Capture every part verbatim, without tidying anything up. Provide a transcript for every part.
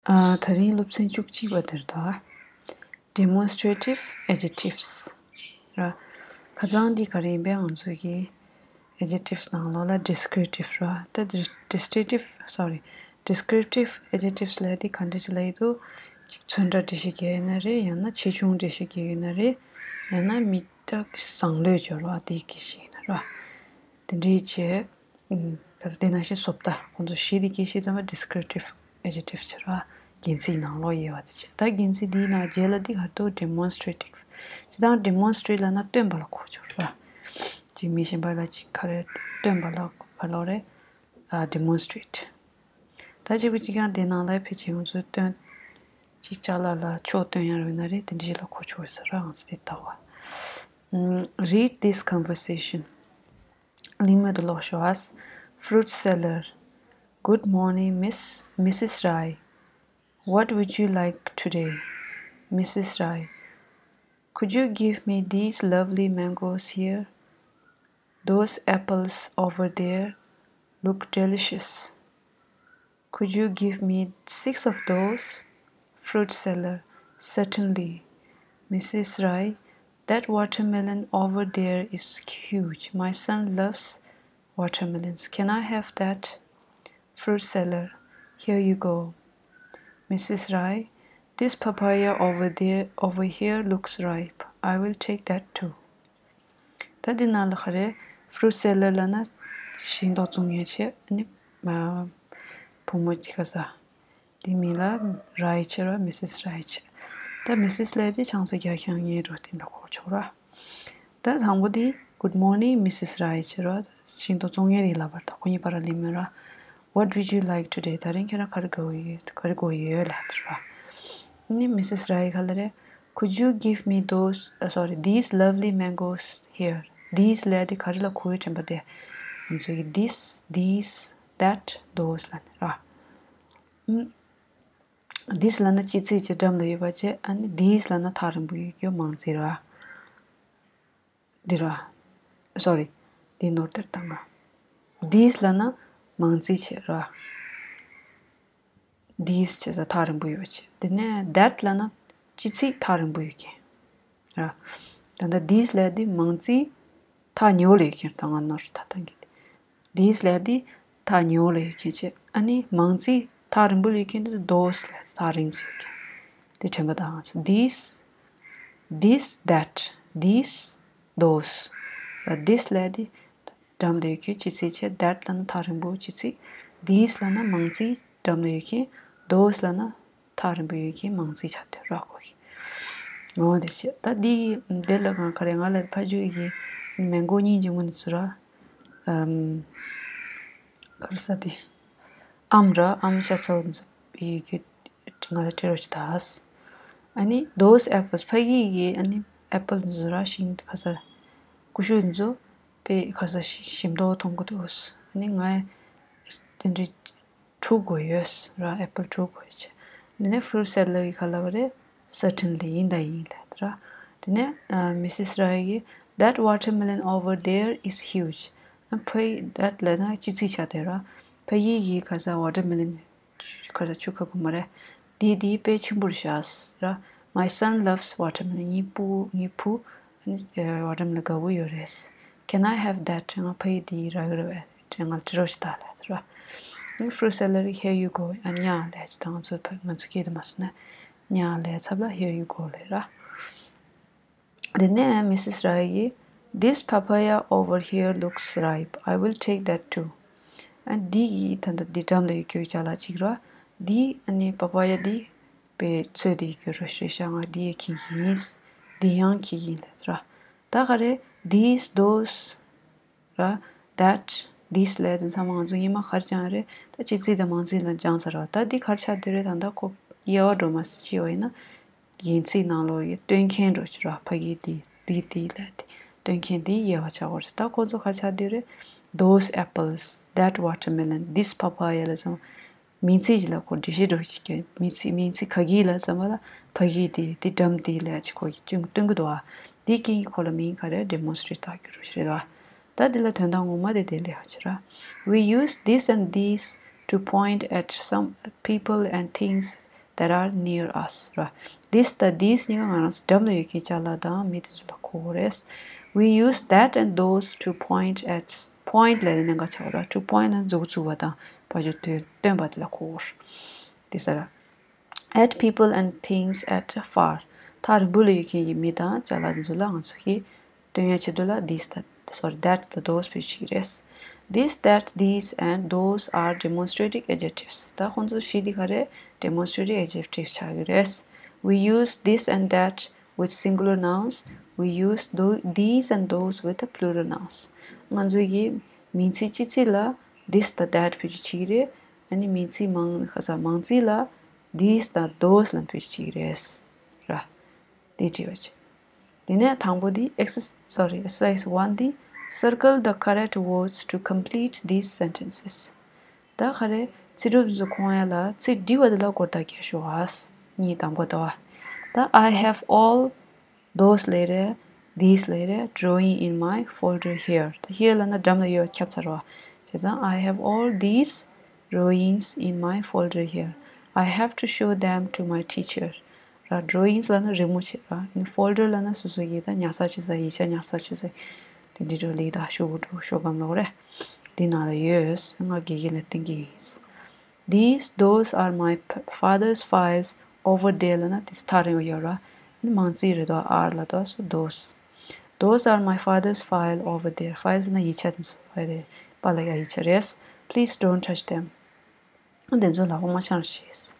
ཨ། ད་རིང་སློབ་ཚན་བཅུ་གཅིག་པ་དེར་ད། Demonstrative adjectives ར། ཁ་སང་འདི་ག་རེ་ཡིན་པས། ང་ཚོ་གི་adjectives ནང་ལོགས་ལ་descriptive ར། ད་dis- descriptive, sorry, descriptive adjectives ལབ་དེ་ག་འདྲ་ཞིག་ལབ་ཡོད་དོ། ཅིག་མཚོན་རྟགས་འགྲེལ་བཤད་རྒྱག་ཡོད་ན་རེད། ཡང་ན་ཆེ་ཆུང་འགྲེལ་བཤད་རྒྱག་ཡོད་ན་རེད། ཡང་ན་མི་རྟགས་བཟང་ལོས་སྦྱོར་བ་དེ་གི་ཞིག་ཡིན་ན་ར། དེ་འདྲའི་བྱས། ད་ལྟ་དེ་ནང་བཞིན་བཟོ་ལྟ་ཁོང་ཚོ་བཞི་དེ་སྐད་བཤད་ཙམ་པ་descriptive adjective བྱེད་ར། རྒྱན་ཚིག་ནང་ལོགས་དབྱེ་བ་དེ་བྱེད། ད་རྒྱན་ཚིག་འདིའི་ནང་རྗེས་ལ་འདི་ག་རེ་འདུག demonstrative། སྤྱིར་བཏང་demonstrate ལབ་ན་སྟོན་པ་ལ་གོ་ཆོག་ར། ཅིག་མི་གཞན་པ་ལ་ཅིག་ག་རེ་སྟོན་པ་ལ་ག་ལོ་རེད། ཨ། demonstrate། ད་གཅིག་པུ་གཅིག་རྐྱང་དེ་ནང་ལ་ཕལ་ཆེར་ང་ཚོས་སྟོན། ཅིག་ཅ་ལག་ལ་ཕྱོགས་སྟོན་ཡ་རེ་ཡོད་ན་རེད། དེ་འདྲ་ཞིག་ལ་གོ་ཆོག་ཟེར་ར། ང་ཚོ་དེ་ལྟ་བ། ཨམ། Read this conversation. གླེང་མོལ་དེ་ཀློག་ཤོག་ཨ། Fruit seller. Good morning, Miss, Missus Rai. What would you like today? Missus Rai. Could you give me these lovely mangoes here? Those apples over there look delicious. Could you give me six of those? Fruit seller. Certainly. Missus Rai. That watermelon over there is huge. My son loves watermelons. Can I have that? Fruit seller. Here you go. Missus Rai. This papaya over there, over here looks ripe. I will take that too. ད་འདི་ནང་ལ་ག་རེ། fruit seller ལབ་ན་ཞིང་ཏོག་བཙོང་མཁན་བྱས། ཨ་ནི་མ། བུ་མོ་ཅིག་ག་ས། དེ་མིང་ལ་Rai བྱས་ར། Missus Rai བྱས། ད་Missus ལབ་དེ་ཆང་ས་རྒྱག་མཁན་ངའི་འགྲོ་དེ་འདྲ་གོ་ཆོག་ར། ད་དང་པོ་དེ། Good morning, Missus Rai བྱས་ར། ཞིང་ཏོག་བཙོང་མཁན་དེ་ལབ་པ་རེད། ད་ཁོ་གཉིས་བར་ལ་གླེང་མོལ་ར། What would you like today? ད་རིང་ཁྱེད་རང་ག་རེ་དགའ་བོ་ཡོད། ག་རེ་དགོས་ཡོད་ལབ་དེ་ར། ཨ་ནི་Missus Rai ག་ལབ་རེད། Could you give me those, uh, sorry, these lovely mangoes here? These ལབ་དེ་ག་རེ་ལ་གོ་ཡོད་དྲན་པ་དེ། ང་ཚོ་གི་this, these, that, those ལབ་ནི་ར། ཨམ། This ལབ་ན་སྤྱི་ཚིག་ཅིག་འགྲམ་ལ་ཡོད་པ་བྱས། ཨ་ནི་these ལབ་ན་ཐག་རིང་པོ་ཡོད་རྒྱུ་མང་ཚིག་ར། འདི་ར། Sorry. འདི་ནོར་དེར་བཏང་ང་། These ལབ་ན་མང་ཚིག་བྱས་ར། These བྱས་ཙང་ཐག་རིང་པོ་ཡོད་བྱས། དེ་ནས་that ལབ་ན་སྤྱི་ཚིག་ཐག་རིང་པོ་ཡོད་མཁན་ར། ད་ལྟ་these ལབ་དེ་མང་ཚིག་ཐག་ཉེ་བོ་ལ་ཡོད་མཁན་རེད། ད་ང་ནོར་ད་བཏང་གི། These ལབ་དེ་ཐག་ཉེ་བོ་ལ་ཡོད་མཁན་བྱས། ཨ་ནི་མང་ཚིག་ཐག་རིང་པོ་ལ་ཡོད་མཁན་དེ་those ལབ་ཐག་རིང་ཚིག་ཡོད་མཁན། དེ་དྲན་པ་དང་། These, this, that, these, those. This ལབ་དེ་འགྲམ་ལ་ཡོད་མཁན་སྤྱི་ཚིག་བྱས། That ལབ་ན་ཐག་རིང་པོ་སྤྱི་ཚིག These ལབ་ན་མང་ཚིག་འགྲམ་ལ་ཡོད་མཁན། Those ལབ་ན་ཐག་རིང་པོ་ཡོད་མཁན་མང་ཚིག་ཆགས་སྡོད་ར་གོ་གི། འོ་དེ་བྱས། ད་འདི་འདི་ལ་གང་ག་རེ། ང་ལ་ཕ་ཇོ་ཡི་གི་mango གཉིས་ཀྱི་ངོ་ནས་ཚུར་ར། ཨམ། ག་རེ་ཟ་དེ། ཨམ་ར། ཨམ་ཤ་ཚ་བོ་འཛུབ་ཡི་གི་ང་ལ་སྤྲད་རོགས་ཅིག་ད། ཨ་ནི་those apples ཕ་གི་གི་ཨ་ནི་apple འཛུ་ར། ཤིང་ག་ས་ཀུ་ཤུ་འཛུ་པའི་ག་ས་ཤི་ཞིམ་མདོག་མཐོང་གི་འདུག་ཨ་ནི་ང་དེ་འདྲའི་དྲུག་དགོས་ཡོད་ར། apple དྲུག་དགོས་ཡོད་བྱས། དེ་ནས་fruit seller གི་ག་ལབ་པ་རེད། Certainly. ཡིན་ད་ཡིན་ལབ་ར། དེ་ནས་ཨ། Missus Rai གི that watermelon over there is huge. ཨ། ཕ་གི་that ལབ་ན་སྤྱི་ཚིག་ཆགས་བསྡད་ར། ཕ་གི་གི་ག་ས་watermelon ག་ས་ཆུ་ཁ་གུ་མ་རེད། འདི་འདི་དཔེ་ཆེན་པོར་བཞག་ར། My son loves watermelon. ངའི་བུ་ངའི་བུ་ཨ་ནི་watermelon དགའ་བོ་ཡོད་རེད། Can I have that? ང་ཕ་གི་འདི་རག་གི་རེད་པས། དྲན་ང་དྲི་རོགས་ཞིག་ད་ལབ་ར། Fruit seller, here you go. ཨ་ཉ་ལབ་ཅིག་ད་ང་ཚོ་ཕ་ང་ཚོ་སྐད་དུ་མ་སོང་ན་ཉ་ལབ་ཚབ་ལ་here you go ལབ་ར། དེ་ནས་Missus Rai གིས this papaya over here looks ripe. I will take that too. ཨ་འདི་ཡི་ད་ལྟ་འདི་འགྲམ་ལ་ཡོད་རྒྱུ་ཅ་ལག་ཅིག་ར། འདི་ཨ་ནི་པ་པ་ཡ་འདི་དཔེ་ཚོད་དེ་ཡོད་རྒྱུ་ར་ཞེས་བྱ་ང་འདི་ཡ་ཁྱེད་ཀྱི་ཡིན། འདི་ཡང་ཁྱེད་ཀྱི་ཡིན་ལབ་ར། ད་ག་རེ། These, those ར། That, this ལབ་དེ་ཚང་མ་ང་ཚོ་སྔོན་མ་ག་རེ་སྦྱངས་རེད། ད་སྤྱི་ཚིག་དང་མང་ཚིག་ལ་སྦྱངས་ཚར་བ། ད་འདི་ག་རེ་ཆགས་བསྡད་རེད། ད་ལྟ་ཁོ་དབྱེ་བ་འགྲོ་མ་ཕྱེ་བ་ཡིན་ན། རྒྱན་ཚིག་ནང་ལོགས་ཀྱི་སྟོན་མཁན་འགྲོ་ཕྱིར་ར། ཕ་གི་འདི་འདི་འདི་ལབ་དེ་སྟོན་མཁན་འདི་དབྱེ་བ་ཆགས་པ་རེད། ད་ཁོ་ཚོ་ག་རེ་ཆགས་བསྡད་རེད། Those apples, that watermelon, this papaya ལ་ཚང་མ། མིང་ཚིག་ཅིག་ལ་ཁོ་འགྲེལ་བཤད་འགྲོ་ཞིག་གི་མིང་ཚིག་མིང་ཚིག་ག་གི་ལ་ཙམ་པ་ལ་ཕ་གི་དེ་དེ་འགྲམ་དེ་ལ་ཅིག་ཁོ་གི་སྟོན་སྟོན་གི་འདུག་ཨ། དེ་རྐྱེན་གྱིས་ཁོ་ལ་མིང་ག་རེ་demonstrate བཏགས་རྒྱུ་རུ་ཞིག་རེད་ཨ། ད་དེ་ལ་དོན་དག་ངོ་མ་དེ་དེ་ལས་ཧ་ཅི་ར། We use this and these to point at some people and things that are near us. ར། This དང་these གཉིས་ཀ་ང་རང་ཚོ་འགྲམ་ལ་ཡོད་མཁན་ཅ་ལག་དང་མི་དེ་ཚོ་ལ་གོ་དགོས་རེད། We use that and those to point at, point ལབ་ནས་ག་ཆགས་ར། To point ལབ་ན་མཛུབ་གུ་བཙུགས་པ་དང་ཕར་ཕྱོགས་སྟོན་པ་དེ་ལ་གོ་དགོས་རེད། དེ་ས་ར། At people and things at far. ཐག་རིང་པོ་ལ་ཡོད་མཁན་གྱི་མི་དང་ཅ་ལག་དེ་ཚོ་ལ་ང་ཚོ་གིས་སྟོན་ཡ་ཆེད་དུ་ལ་this དང་sorry, that དང་those བེད་སྤྱོད་བྱེད་ཀྱི་རེད། This, that, these and those are demonstrative adjectives. ད་ཁོང་ཚོ་བཞི་འདི་ག་རེ། Demonstrative adjectives ཆགས་ཀྱི་རེད། We use this and that with singular nouns. We use tho- these and those with the plural nouns. ང་ཚོ་གིས་མིང་ཚིག་གཅིག་གཅིག་ལ་this དང་that བེད་སྤྱོད་བྱེད་ཀྱི་རེད། ཨ་ནི་མིང་ཚིག་མང་ཁ་ས་མང་ཚིག་ལ་these དང་those ལ་བེད་སྤྱོད་བྱེད་ཀྱི་རེད། ར། དེ་བྲིས་པ་བྱས། དེ་ནས་དང་པོ་འདི་exercise, sorry, exercise one འདི། Circle the correct words to complete these sentences. ད་ག་རེ། ཚིག་གྲུབ་འདི་ཚོ་ཁོང་ཡ་ལ་ཚིག་འབྲི་བ་འདི་ལ་སྒོར་རྟགས་རྒྱག་ཤོག་ཨ། གཉིས་དང་པོ་ལྟ་བ། ད་I have all those ལབ་རེད། These ལབ་རེད། Drawing in my folder here. ད་here ལབ་ན་འགྲམ་ལ་ཡོད་ཁྱབ་ཚར་བ། བྱས་ཙང་I have all these drawings in my folder here. I have to show them to my teacher. ར། drawings ལབ་ན་རི་མོ་བྱེད་ར། in folder ལབ་ན་སོ་སོ་གི་ད་ཉར་ཚགས་བྱེད་ས། ཡིག་ཆ་ཉར་ཚགས་བྱེད་ས། དེ་འདྲའི་འགྲོ་ལི་ད་ཤོག་གུ་འགྲོ་ཤོག་སྒམ་ལོག་རེད། འདི་ནང་ལ་ཡོད། ང་དགེ་རྒན་ལ་བསྟན་གྱི་ཡིན། These, those are my p- father's files over there ལབ་ན་དེ་ཐག་རིང་བ་ཡོད་ར། མང་ཚིག་རེད་དོ། are ལ་དོ། so those. Those are my father's file over there. files ལབ་ན་ཡིག་ཆ་དེ་ཚོ་རེད། པཱ་ལགས་ཡིག་ཆ་རེད། Please don't touch them. དེ་ཚོ་ལག་པ་མ་འཆང་རོགས་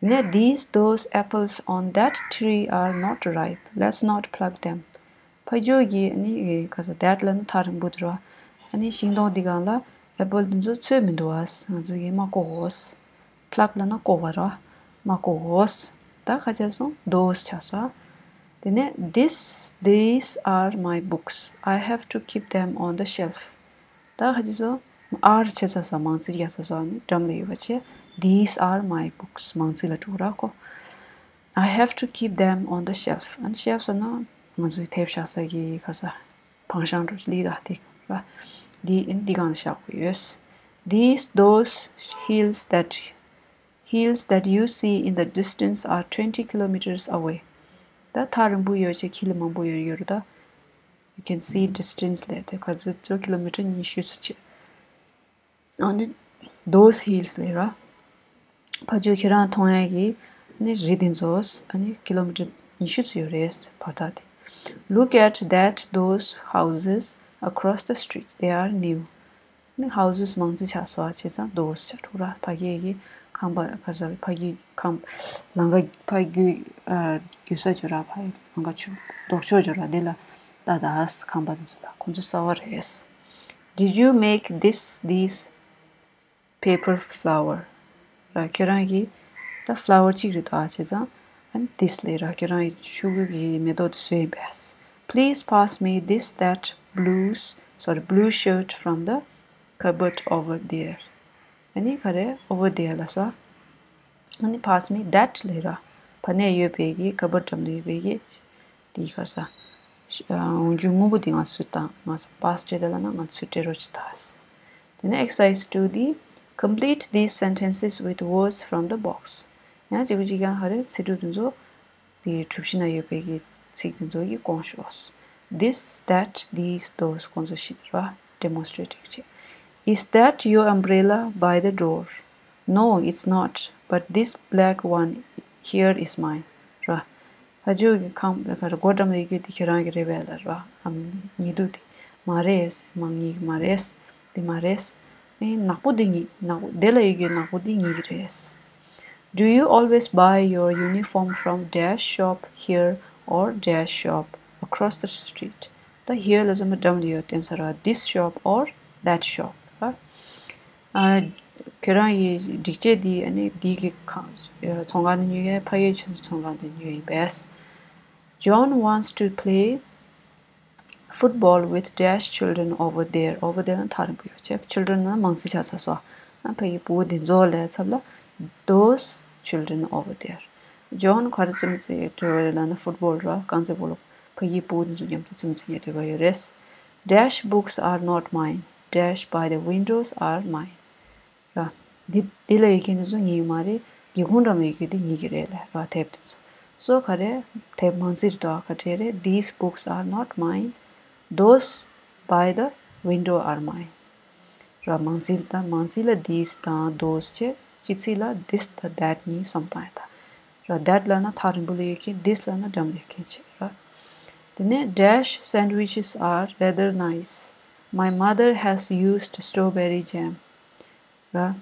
བྱེད། ནས། These, those apples on that tree are not ripe. Let's not pluck them. ཕ་ཇོ་གི་ཨ་ནི་ག་ས་that ལབ་ན་ཐག་རིང་པོ་དེ་ར། ཨ་ནི་ཤིང་སྡོང་འདི་སྒང་ལ་apple དེ་ཚོ་ཚོས་མི་འདུག་ཨ། ང་ཚོ་གིས་མ་བཀོག་གོ། pluck ལབ་ན་བཀོག་པ་ར། མ་བཀོག་གོ། ད་ག་ཆགས་སོང་། those ཆགས་སོང་། དེ་ནས། This, these are my books. I have to keep them on the shelf. ད་ག་ཅི་སོ། are བྱས་ས་སོ། མང་ཚིག་རྒྱག་ས་སོ། ཨ་ནི་འགྲམ་ལ་ཡོད་པ་བྱས། These are my books. མང་ཚིག་ལ་འགྲོ་ར་ཁོ། I have to keep them on the shelf. ཨ་ནི་shelf ཟེར་ན་ང་ཚོའི་དེབ་བཞག་ས་གི་ག་ས། བང་ཤང་འགྲོ་ལི་ད་དེ་ར། འདི་ཨ་ནི་འདི་སྒང་ལ་བཞག་དགོས་ཡོད། These, those hills that, hills that you see in the distance are twenty kilometers away. ད་ཐག་རིང་པོ་ཡོད་ཅེས་ཁྱི་ལ་མང་པོ་ཡོད་ཡོད་རེད་ད། You can see distance ལས་དེ་ག་ཚོད་ཚོད་ཀི་ལོ་མི་ཊར་ཉི་ཤུ་ཙམ་བྱེད། ཨ་ནི་those hills ལས་ར། ཕ་ཇོ་ཁྱེད་རང་མཐོང་ཡ་གི་ཨ་ནི་རི་དེ་ཚོ་ཨ་ནི་ཀི་ལོ་མི་ཊར་ཉི་ཤུ་ཙམ་ཡོད་རེད་བར་ཐག་དེ། Look at that, those houses across the street. They are new. ནི་houses མང་ཙི་ཆགས་སོ་བྱས་ཙང་those ཆགས་འགྲོ་ར། ཕ་གི་གི་ཁང་པ་ག་ས་ཕ་གི་ཁང་ལང་ཀ་ཕ་གི་རྒྱུ་ས་ཅོ་ར། ཕ་ལང་ཀ་ཆུ་ལྡོག་ཕྱོགས་ཅོ་ར་འདི་ལ་ད་ད་ཁང་པ་འདི་ཚོ་ལ་ཁོང་ཚོ་གསར་བ་རེད། Did you make this, these paper flower? ར་ཁྱོད་རང་གིས་ད་flower གཅིག་རེད་ད་བྱས་ཙང་ཨ་ནི་this ལས་ར་ཁྱོད་རང་གིས་ཤོག་གུ་གི་མེ་ཏོག་དེ་བཟོས་ཡིན་པས། Please pass me this, that blues, sorry, blue shirt from the cupboard over there. ཨ་ནི་ག་རེ། over there ལ་སོ། ཨ་ནི་pass me that ལས་ར། ཕ་ནས་ཡོད་པའི་གི་cupboard འགྲམ་དུ་ཡོད་པའི་གི་དེའི་ག་ས། འོན་ཇུ་སྔོན་པོ་དེ་ང་ཚོས་བཏང་ང་ཚོ་pass བྱེད་དེ་ལ་ན་ང་ཚོས་སྤྲད་རོགས་བྱེད་ད། དེ་ནས་exercise two འདི། Complete these sentences with words from the box. ཡང་གཅིག་པ་གཅིག་རྐྱང་ག་རེ། ཚིག་གྲུབ་དེ་ཚོ་དེའི་གྲུབ་གཞི་ན་ཡོད་པའི་གི་ཚིག་དེ་ཚོ་གིས་སྐོང་ཤོག This, that, these, those ཁོང་ཚོ་ཤི་ར་demonstrative བྱེད། Is that your umbrella by the door? No, it's not, but this black one here is mine. ར། ཕ་ཇོ་གི་ཁང་ག་རེ་སྒོ་འགྲམ་ལ་ཡོད་རྒྱུ་དེ་ཁྱེད་རང་གི་རེད་པས་ལ་ར། ཨམ་ཉི་གདུགས་དེ་མ་རེད། མ་ངེད་ཀྱི་མ་རེད། དེ་མ་རེད། ཨེ་ནག་པོ་དེ་ངེད་ནག་པོ་དེ་ལ་ཡོད་རྒྱུ་ནག་པོ་དེ་ངེད་ཀྱི་རེད། Do you always buy your uniform from dash shop here or dash shop across the street? ད་here ལ་ཟེར་མ་འགྲམ་ལ་ཡོད་བསྟན་ས་ར། This shop or that shop ར། ཨ། ཁྱོད་རང་གི་སྒྲིག་ཆས་འདི་ཨ་ནི་འདི་གི་ཁང་ཚོང་ཁང་ནས་ཉོས་ཡ། ཕ་གིའི་ཆུ་ཚོད་ཚོང་ཁང་ནས་ཉོས་ཡིན་པས། John wants to play football with dash children over there. over there ན་ཐག་རིང་པོ་ཡོད་བྱས། children ན་མང་ཚིག་ཆགས་ཚར་སོང་། ཨ་ཕ་གིའི་བུ་འདི་ཚོ་ལ་ཚབ་ལ་those children over there. John ག་རེ་རྩེད་མོ་རྩེ་ཡོད་དེ་བ་རེད་ལབ་ན་football ར། རྐང་རྩེད་སྤོ་ལོ། ཕ་གིའི་བུ་འདི་ཚོ་མཉམ་དུ་རྩེད་མོ་རྩེ་ཡོད་དེ་བ་ཡོད་རེད། Dash books are not mine. Dash by the windows are mine. ར། འདི་འདི་ལ་ཡོད་མཁན་དེ་ཚོ་ངའི་མ་རེད། སྒེའུ་ཁུང་འགྲམ་ལ་ཡོད་རྒྱུ་དེ་ངེད་ཀྱི་རེད་ལབ་ར། དེབ་དེ་ཚོ་སོ་ག་རེ། དེབ་མང་རྩིས་རེད་དོ། ག་རེ་རེད། These books are not mine. Those by the window are mine. ར། མང་རྩིས་དང་མང་རྩིས་ལ་these དང་those བྱས། སྤྱི་རྩིས་ལ་this དང་that གཉིས་གསུམ་བཏང་ཡོད་ད། ར། That ལབ་ན་ཐག་རིང་པོ་ལ་ཡོད་མཁན། This ལབ་ན་འགྲམ་ལ་ཡོད་མཁན་བྱས་ར། དེ་ནས dash sandwiches are rather nice. My mother has used strawberry jam. ར།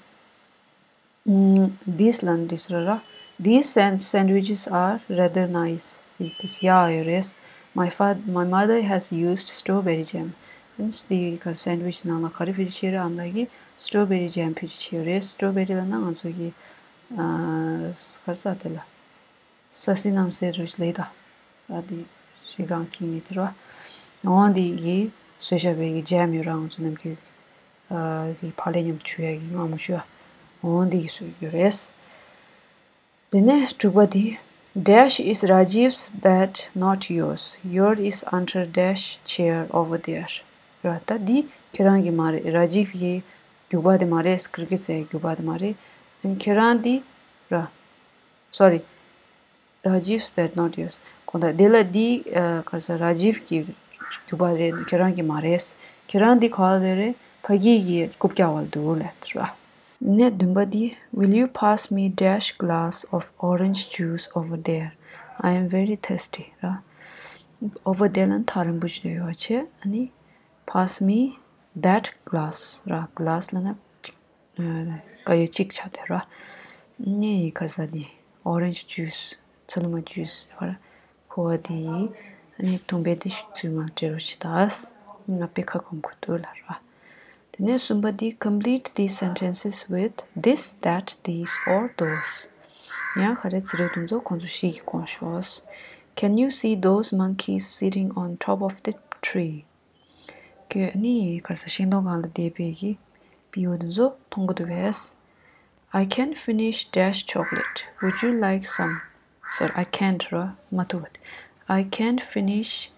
These ལབ་ན་འདི་ཟེར་ར། These sand- sandwiches are rather nice. འདི་ཡག་ཡོད་རེད། My fa- my mother has used strawberry jam. Hence འདི་ག་sandwich ནང་ལ་ག་རེ་བེད་སྤྱོད་བྱས་རེད། ཨ་མ་ལགས་ཀྱིས་strawberry jam བེད་སྤྱོད་བྱས་ཡོད་རེད། strawberry ལབ་ན་ང་ཚོ་གི་ཨ་ག་རེ་ཟེར་དེ་ལ། ས་སྲིན་ནམ་ཟེར་རོ་ལེ་ད། ཨ་དེ་རི་སྒང་ཁྱིམ་ནས་དེ་རོ། འོ་འདི་ཡི་བཟོས་བཞག་པའི་གི་ཇེམ་ཡོད་ར། ང་ཚོ་ནམ་རྒྱུན་ཨ་དེ་ཕག་ལེ་མཉམ་དུ་བྱུག་ཡ་གི་མངར་མོ་ཞུ་ཡ། འོ་འདི་གི་བཟོས་ཡོད་རེད། དེ་ནས་དྲུག་པ་དེ། Dash is Rajiv's bed, not yours. Yours is under dash chair over there. ར། ད་འདི་ཁྱེད་རང་གི་མ་རེད། ར་ཇིབ་ཀྱི་རྒྱུག་པ་དེ་མ་རེད། ཀིར་ཀིར་ཚའི་རྒྱུག་པ་དེ་མ་རེད། ཁྱེད་རང་འདི་ར། Sorry. Rajiv's bed, not yours. གོང་ད་དེ་ལ་འདི་ཨ་ག་རེ་ཟེར། ར་ཇིབ་ཀྱི་རྒྱུག་པ་རེད། ཁྱེད་རང་གི་མ་རེད། ཁྱེད་རང་འདི་ག་པར་སླེབས་རེད། ཕ་གི་གི་རྐུབ་བཀྱག་པར་འདུག་ལབ་ར། ནས་བདུན་པ་འདི། Will you pass me dash glass of orange juice over there? I am very thirsty. ར། Over there ལ་ཐག་རིང་པོ་ཞིག་ཡོད་བྱས། ཨ་ནི་pass me that glass. ར། Glass ལབ་ན་ཨ་ཀ་ཡོ་གཅིག་ཆགས་དེ་ར། ནས་ཡི་ག་རེ་ཟེར་དེ། Orange juice. ཚ་ལུ་མ་ཇུས་ཟེར་བ་ར། ཁོ་བ་དེ་ཡིས་ཨ་ནི་དུང་བས་དེ་ཚུར་མར་སྤྲད་རོགས་བྱེད་ད། ང་དཔེ་ཁ་སྐོམ་གྱི་འདུག་ལབ་ར། དེ་ནས་གསུམ་པ་དེ། Complete these sentences with this, that, these or those. ཡང་ག་རེ་ཚིག་རེ་དེ་ཚོ་ཁོང་ཚོ་ཤེས་ཀྱི་དགོངས་ཤོག Can you see those monkeys sitting on top of the tree? ཁྱོད་ནི་ག་རེ་ཟེར། ཤིང་སྡོང་སྒང་ལ་བསྡད་པའི་གི་སྤྲེའུ་དེ་ཚོ་མཐོང་གི་འདུག་པས། I can't finish dash chocolate. Would you like some? Sorry, I can't ར། མ་ཐུབ་པ། I can't finish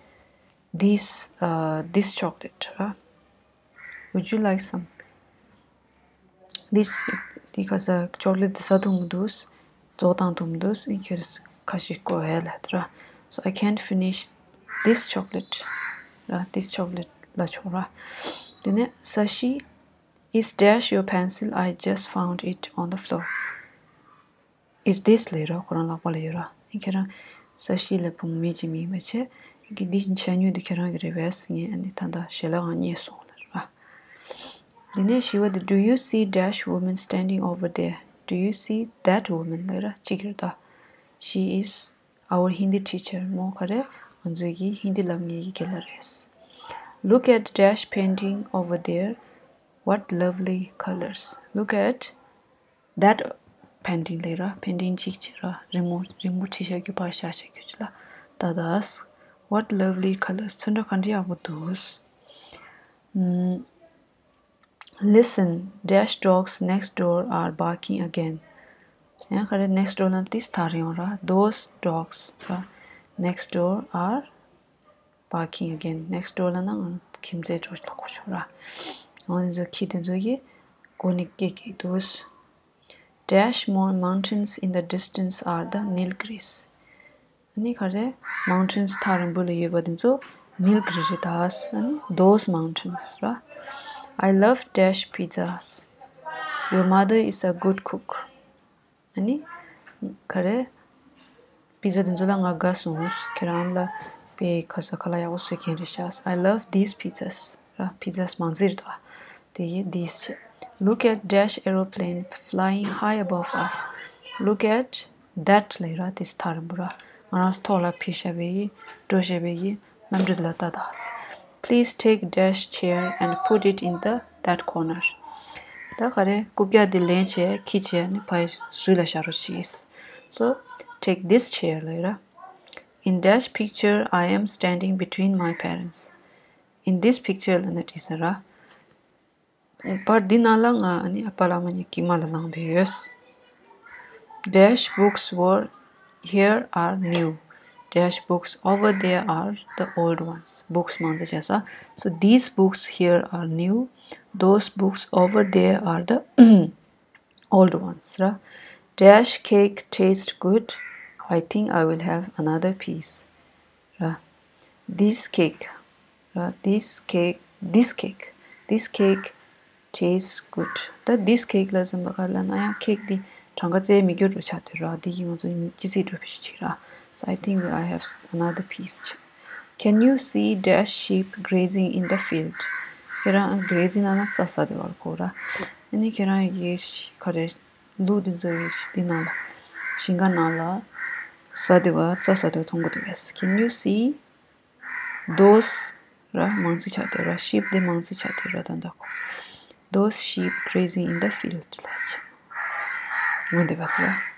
this, uh, this chocolate ར། Would you like some? This, འདི་ག་རེ་ཟེར། ཅོག་ལེ་ཊི་འདི་ཟ་ཐུབ་མི་འདུག་རྫོགས་བཏང་ཐུབ་མི་འདུག་ཁྱོད་ཁ་ཞིག་བསྐོ་ཡ་ལབ་ར། So I can't finish this chocolate ར། This chocolate ལབ་ཆོག་ར། དེ་ནས། Sashi, is dash your pencil? I just found it on the floor. Is this ལབ་ར། ཁོ་རང་ལག་པ་ལ་ཡོད་ར། ཨ་ཁྱེད་རང་ས་གཞི་ལ་བུ་མོ་མི་གཅིག་མིན་པ་བྱས། ཨ་ཁྱེད་འདི་ཆ་ཉུང་འདི་ཁྱེད་རང་གི་རེད་པས། ངས་ཨ་ནི་ད་ལྟ་ཞལ་ལག་ཨང་རྙེད་སོང་ལབ་ར། དེ་ནས་བཞི་པ་དེ། Do you see dash woman standing over there? Do you see that woman ལབ་ར། གཅིག་རེད་ད། She is our Hindi teacher. མོ་ག་རེ། ང་ཚོའི་གི་ཧིན་དི་ལབ་མཁན་གྱི་རྒན་ལགས་རེད། Look at dash painting over there. What lovely colors. Look at that painting ལབ་ར། པེན་ཊིང་གཅིག་བྱས་ར། རི་མོ་རི་མོ་བྲིས་བཞག་རྒྱུ། པར་བཞག་བཞག་རྒྱུ་ཅིག་ལ་ལྟ་དང་། What lovely colors. ཚོན་ཁྲ་ག་འདྲ་ཡག་པོ་འདུག་ཨམ། Listen, dash dogs next door are barking again. ཡང་ག་རེ། next door ལབ་ན་ཏོག་ཙམ་ཐག་རིང་བ་ར། Those dogs ར། Next door are barking again. Next door ལབ་ན་ང་ཁྱིམ་མཚེས་འགྲོ་ལ་གོ་ཆོག་ར། འོ་འདི་ཚོ་ཁྱི་དེ་ཚོ་གིས་སྒོ་ནས་སྐད་སྐད་འདུག Dash more mountains in the distance are the Nilgiris. ཨ་ནི་ག་རེ། Mountains ཐག་རིང་པོ་ལ་ཡོད་པ་དེ་ཚོ་Nilgiri རེད་ད། ཨ་ནི་those mountains ར། I love dash pizzas. Your mother is a good cook. ཨ་ནི་ག་རེ། པི་ཛ་དེ་ཚོ་ལ་ང་དགའ་སོང་། ཁྱེད་རང་ལ་དཔེ་ཁ་ཟས་ཁ་ལག་ཡག་པོ་བཟོ་མཁན་རེད་ཤག I love these pizzas ར། Pizzas མང་ཙིག་རེད་དོ། དེ་ཡི་these བྱས། Look at dash aeroplane flying high above us. Look at that ལབ་ར། དེ་ཐག་རིང་པོ་ར། ང་རང་ཚོ་ཐོག་ལ་ཕེབས་བཞག་པའི་འགྲོ་བཞག་པའི་གནམ་གྲུ་དེ་ལ་ལྟ་དང་། Please take dash chair and put it in the that corner. ད་ག་རེ། རྐུབ་བཀྱག་འདི་ལེན་བྱས་ཁྱི་བྱས་ནི་ཕའི་ཟུར་ལ་བཞག་རོགས་གྱིས། So take this chair ལབ་ར། In dash picture, I am standing between my parents. In this picture ལབ་ན་དེ་ཟེར་ར། པར་འདི་ནང་ལ་ང་ཨ་ནི་ཨ་ཕ་ལ་མ་གཉིས་ཀྱི་མ་ལ་ལངས་བསྡད་ཡོད། Dash books were here are new. Dash books over there are the old ones. Books མང་ཙམ་བྱས་སོང་། So these books here are new. Those books over there are the old ones ར། Dash cake tastes good. I think I will have another piece. ར། This cake. ར། This cake. This cake. This cake tastes good. ད་this cake ལ་ཟེར་བ་ག་རེ་ལབ་ན་ཡང་ཁེག་འདི་གྲངས་ཀ་བཙལ་མི་རྒྱུ་འདྲ་ཆགས་བསྡད་ར། འདི་གིས་ང་ཚོ་ཅི་ཙི་འདྲ་བོ་ཞིག་བྱེད་ར། So I think I have another piece. Can you see dash sheep grazing in the field? ཁྱེད་རང་grazing ལབ་ན་རྩྭ་ཟ་བསྡད་པ་གོ་ར། ཨ་ནི་ཁྱེད་རང་གིས་ག་རེ་ལུག་འདི་ཚོ་གི་འདི་ནང་ལ་ཞིང་ཁ་ནང་ལ་ཟ་བསྡད་པ་རྩྭ་ཟ་བསྡད་པ་མཐོང་གི་འདུག་གས། Can you see those ར། མང་ཙི་ཆགས་བསྡད་ར། sheep འདི་མང་ཙི་ཆགས་བསྡད་ར། ད་ད་གོ Those sheep grazing in the field ལབ་བྱས། འོ་འདི་བ་ཚོ་ར།